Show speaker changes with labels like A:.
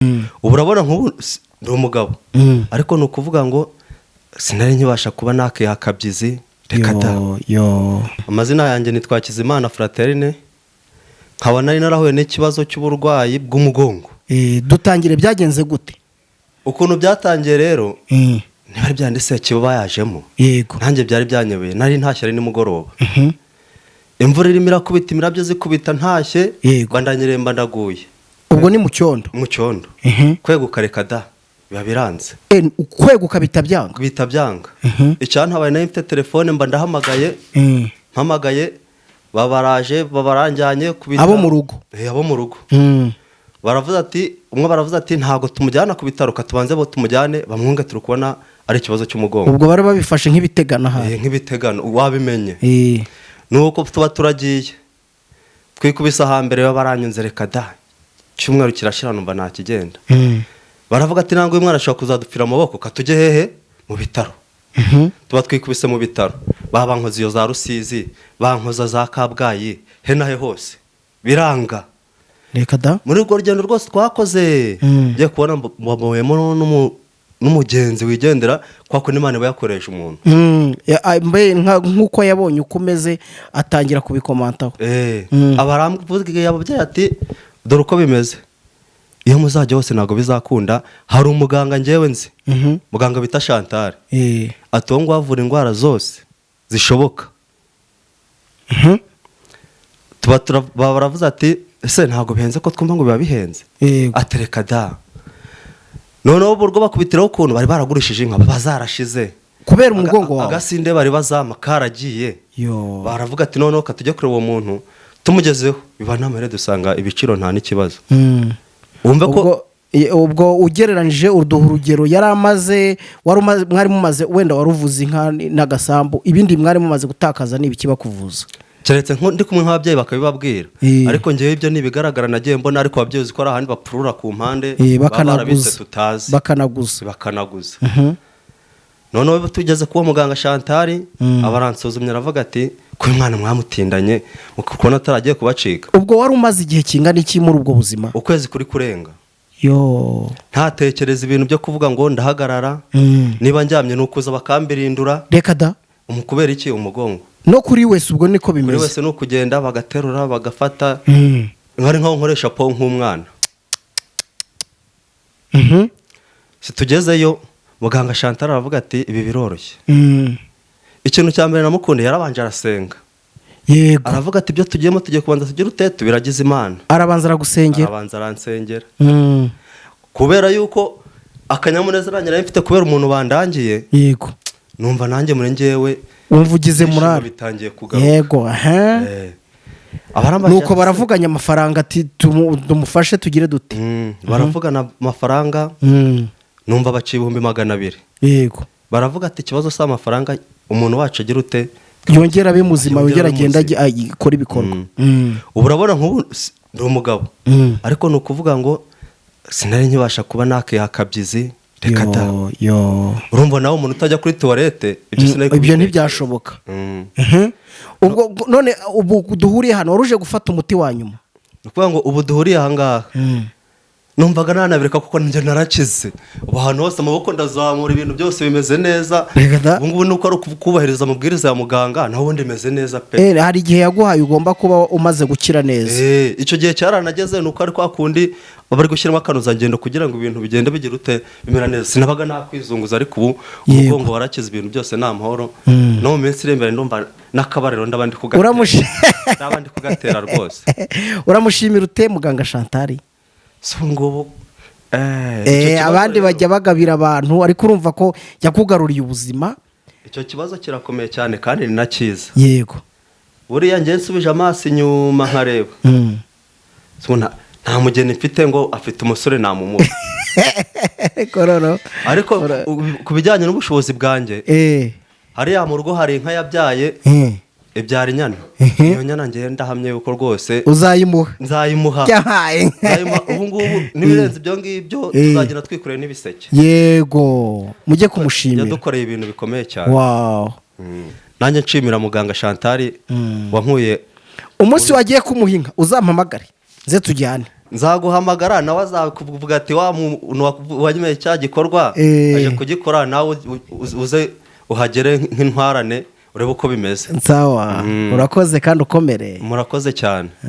A: Ubu urabona nk'ubu ndi umugabo, ariko ni ukuvuga ngo sinari nkibasha kuba nakiha akabyizi, reka da.
B: Yo yo.
A: Amazina yanjye ni Twakizimana Fraterine, nkaba nari narahuye n'ikibazo cy'uburwayi bw'umugongo.
B: Dutangire, byagenze gute?
A: Ukuntu byatangiye rero, niba byanditse kiba yajemo, nanjye byari byanyobeye. Nari ntashye ari nimugoroba, imvura irimo irakubita, imirabyo zikubita, ntashye, mba ndaguye.
B: Ubwo ni mu cyondo?
A: Mu cyondo. Kweguka reka da, biba biranze.
B: Kweguka bita byanga?
A: Bihita byanga. Icyantabaye, nari mfite telefone, mba ndahamagaye. Mpamagaye babaraje, babaranjyanye ku bitaro.
B: Abo mu rugo?
A: Abo mu rugo. Baravuze ati, umwe baravuze ati: "Ntabwo tumujyana ku bitaro, katubanze bo tumujyane bamwunge, turi kubona ari ikibazo cy'umugongo."
B: Ubwo bari babifashe nk'ibitegano ahari.
A: Nk'ibitegano, wabimenye. Nuko tuba turagiye, twikubise ahambere baranyunze, reka da. Icyumweru kirashira, numva ntakigenda. Baravuga ati: "Ntabwo uyu mwana ashobora kuzadupfira amaboko, katujye hehe? Mu bitaro." Tuba twikubise mu bitaro, babankoza iyo za Rusizi, bankoza za Kabgayi, he nahe hose biranga.
B: Reka da.
A: Muri urwo rugendo rwose twakoze, ngiye kubona mbonye n'umugenzi wigendera, kwa kundi Imana iba yakoresha umuntu.
B: Mbe nk'uko yabonye uko umeze, atangira kubikomantaho.
A: Abarambwiye ababyeyi ati: "Dore uko bimeze, iyo muzajya hose ntabwo bizakunda, hari umuganga ngewe nzi, muganga bita Chantal." Ati: "Uwo nguwo avura indwara zose zishoboka." Tuba baravuze ati: "Ese ntabwo bihenze, ko twumva ngo biba bihenze?" Atereka da. Noneho ubwo bakubitiraho ukuntu bari baragurishije inka, bazarashize.
B: Kubera umugongo wawe?
A: Agasinde bari bazama karagiye.
B: Yo.
A: Baravuga ati: "Noneho katujya kureba uwo muntu." Tumugezeho biba ntamare, dusanga ibiciro nta n'ikibazo. Wumve ko
B: Ubwo ugereranyije, uduha urugero yari amaze, wari umaze, mwari mumaze, wenda wari uvuze inka n'agasambu, ibindi mwari mumaze gutakaza ni ibiki bakuvuza?
A: Keretse ndi kumwe nk'ababyeyi bakabibabwira, ariko ngewe ibyo ni ibigaragara nagiye mbona. Ariko ababyeyi, uzi ko ari ahandi bapfurura ku mpande, baba barabitse
B: bakanaguza.
A: Tutazi.
B: Bakanaguza.
A: Bakanaguza. Noneho tugeze kuba muganga Chantal, aba aransuzumye, aravuga ati: "Ko uyu mwana mwamutindanye, kubona ataragiye kubacika?"
B: Ubwo wari umaze igihe kingana iki muri ubwo buzima?
A: Ukwezi kuri kurenga.
B: Yo.
A: Ntatekereza ibintu byo kuvuga ngo ndahagarara. Niba njyamye ni ukuza bakambirindura.
B: Reka da.
A: Kubera iki? Umugongo.
B: No kuri wese ubwo niko
A: Buri
B: bimeze?
A: wese ni ukugenda bagaterura, bagafata, nkari nkaho nkoresha po nk'umwana. Situgezeyo, muganga Chantal aravuga ati: "Ibi biroroshye." Ikintu cya mbere namukundiye, yarabanje arasenga. Aravuga ati: "Ibyo tugiyemo, tugiye kubanza tugire ute, tubiragize Imana."
B: Arabanza aragusengera?
A: Arabanza aransengera. Kubera yuko akanyamuneza nanjye nari mfite kubera umuntu bandangiye, numva nanjye muri njyewe
B: wumva ugize
A: ibyishimo
B: murari.
A: bitangiye kugaruka.
B: Yego, aha.
A: Abarambaje
B: Nuko
A: ati,
B: baravuganya amafaranga, ati: "Tumufashe tugire dute?"
A: Baravugana amafaranga, numva baciye 200,000. Baravuga ati: "Ikibazo si amafaranga, umuntu wacu agira ute?"
B: Yongera abe muzima.
A: Yongere
B: yongera
A: abe
B: agenda
A: muzima.
B: akora ibikorwa.
A: Ubu urabona nk'ubu ndi umugabo, ariko ni ukuvuga ngo sinari nkibasha kuba nakiha akabyizi, reka da.
B: Yo yo.
A: Urumva nawe umuntu utajya kuri toilette, ibyo sinari
B: Ibyo
A: kubitekereza.
B: ntibyashoboka. Ubwo none ubu duhuriye hano, wari uje gufata umuti wa nyuma?
A: Ni ukuvuga ngo ubu duhuriye ahangaha, numvaga nanabireka kuko njye narakize. Ubu ahantu hose amaboko ndazamura, ibintu byose bimeze neza.
B: Reka da.
A: Ubu ngubu ni uko ari ukubahiriza amabwiriza ya muganga, naho ubundi meze neza pe.
B: Hari igihe yaguhaye ugomba kuba umaze gukira neza.
A: Icyo gihe cyaranageze, ni uko ari kwa kundi baba bari gushyiramo akanozangendo kugira ngo ibintu bigende bigira ute, bimera neza. Sinabaga nakwizunguza, ariko ubu umugongo warakize, ibintu byose ni amahoro. No mu minsi iri imbere ndumva n'akabariro ndaba ndi kugatera. Ndaba ndi kugatera rwose.
B: Uramushimira ute muganga Chantal?
A: Si ubu ngubu, icyo kibazo
B: Abandi
A: rero-
B: bajya bagabira abantu, ariko urumva ko yakugaruriye ubuzima.
A: Icyo kibazo kirakomeye cyane kandi ni na cyiza. Buriya njye nsubije amaso inyuma nkareba, So, nta mugeni mfite ngo afite umusore namumuha.
B: Kororo.
A: Ariko ku bijyanye n'ubushobozi bwanjye, hariya mu rugo hari inka yabyaye, ibyara inyana. Iyo nyana ngewe ndahamye yuko rwose
B: Uzayimuha?
A: Nzayimuha.
B: Cyahaye.
A: Nzayimuha. Ubu ngubu n'ibirenze ibyo ngibyo, tuzagenda twikoreye n'ibiseke.
B: Yego, mujye kumushimira.
A: Yadukoreye ibintu bikomeye cyane.
B: Wow.
A: Nanjye nshimira muganga Chantal wankuye.
B: Umunsi wagiye kumuha inka uzampamagare nze tujyane.
A: Nzaguhamagara, nawe azakuvuga ati: "Wa muntu wanyemeye cya gikorwa aje kugikora." Nawe uze uhagere nk'intwarane, urebe uko bimeze.
B: Sawa. Urakoze kandi ukomere.
A: Murakoze cyane.